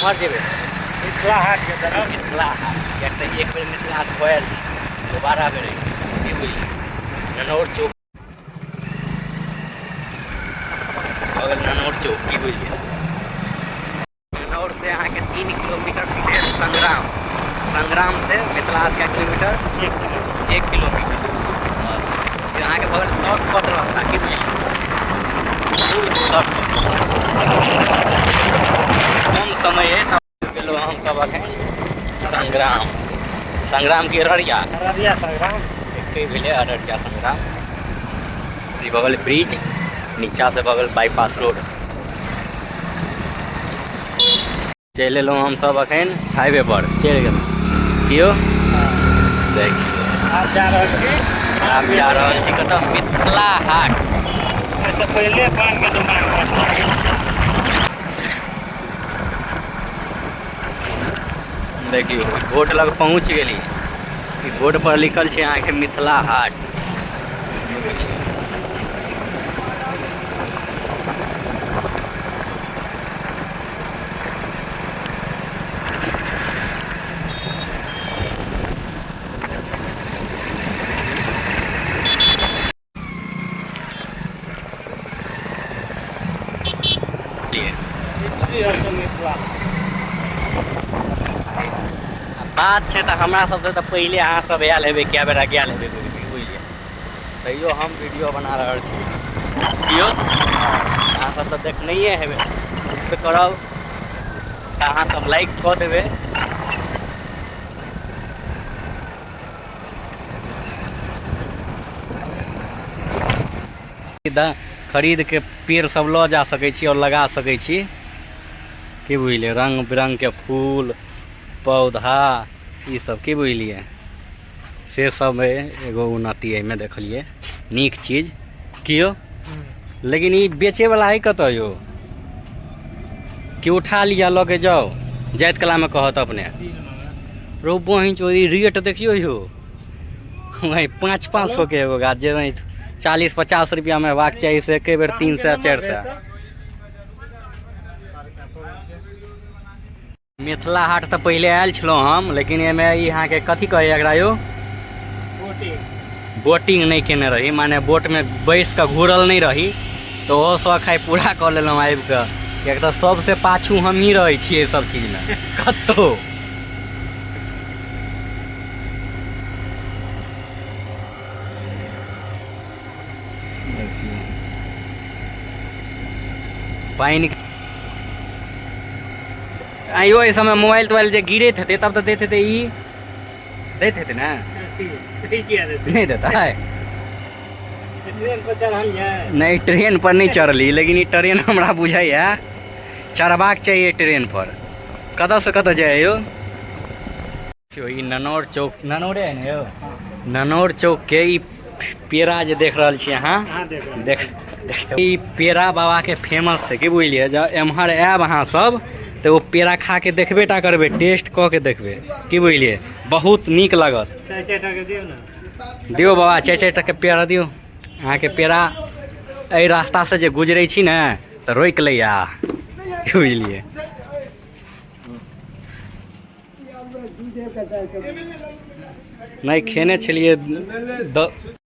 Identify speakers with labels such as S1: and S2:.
S1: केम्हर जेबै?
S2: मिथिला हाट के तरफ।
S1: मिथिला हाट, किएक तऽ एक बेर मिथिला हाट भऽ आयल छी, दोबारा बेर अछि, की बुझलियै? ननौर चौक भऽ गेल, ननौर चौक, की बुझलियै? ननौर से अहाँके 3 किलोमीटर सीधे संग्राम, संग्राम से मिथिला हाट कए किलोमीटर?
S2: 1 किलोमीटर।
S1: 1 किलोमीटर। बस फिर अहाँके भऽ गेल शॉर्टकट रास्ता, की बुझलियै? फुल शॉर्टकट, कम समय है। गेलहुँ हमसब अखन संग्राम, संग्राम के अररिया।
S2: अररिया संग्राम।
S1: एके भेलै अररिया संग्राम। ई भऽ गेल ब्रिज, नीचा से भऽ गेल बाईपास रोड। चलि एलहुँ हमसब अखन हाईवे पर चलि गेलहुँ। कियो देखियौ।
S2: आब जा रहल छी।
S1: आब जा रहल छी कतऽ? मिथिला हाट।
S2: एहिसँ पहिले पानके दोकान पर।
S1: देखियौ, बोर्ड लग पहुँच गेली। ई बोर्ड पर लिखल छै अहाँके मिथिला हाट। बात छै तऽ हमरा सबसँ तऽ पहिले अहाँ सब आयल हेबै, कए बेरा गेल हेबै बुझलियै? तैयो हम वीडियो बना रहल छी। कियो अहाँ सब तऽ देखनैये हेबै। तऽ करब तऽ अहाँ सब लाइक कऽ देबै। खरीद के पेड़ सब लऽ जा सकै छी और लगा सकै छी, की बुझलियै? रंग बिरंग के फूल पौधा ई सब, की बुझलियै? से सब एगो उन्नति एहिमे देखलियै, नीक चीज कियो। लेकिन ई बेचे वाला है कतऽ यौ? कि उठा लिअ लऽ के जाउ, जाइत कलामे कहत अपने। रौ बहिन चोरी, रेट देखियौ यौ, वही 500-500 के एगो गाछ, जे वही 40-50 रुपैआमे हेबाक चाही, से एके बेर 300 400। मिथिला हाट तऽ पहिले आयल छलहुँ हम, लेकिन एहिमे ई अहाँके कथी कहैए एकरा यौ?
S2: बोटिंग।
S1: बोटिंग नहि केने रही, माने बोटमे बैस कऽ घुरल नहि रही, तऽ ओहो शौक आइ पूरा कऽ लेलहुँ आबि कऽ, किएक तऽ सबसँ पाछू हमही रहै छियै सब चीजमे कतहु। देखियौ पानि आइयो एहि समय मोबाइल तोबाइल जे गिरैत हेतै तब तऽ दैत हेतै, ई दैत हेतै ने? नहि देतै?
S2: ट्रेन पर चढ़लियै?
S1: नहि, ट्रेन पर नहि चढ़ली, लेकिन ई ट्रेन हमरा बुझाइए चढ़बाक चाहिए ट्रेन पर। कतऽसँ कतऽ जाइ यौ? ई ननौर चौक, ननौरे है ने यौ? ननौर चौक के ई पेड़ा जे देख रहल छी अहाँ, देख ई पेड़ा बाबा के फेमस छै, की बुझलियै? जब एम्हर आयब अहाँ सब तऽ ओ पेड़ा खा के देखबे टा करबै, टेस्ट कऽ के देखबै, की बुझलियै? बहुत नीक लागत। दियौ बाबा, चारि चारि टाके पेड़ा दियौ। अहाँके पेड़ा एहि रास्तासँ जे गुजरै छी ने तऽ रोकि लैया, की बुझलियै? नहि खेने छलियै।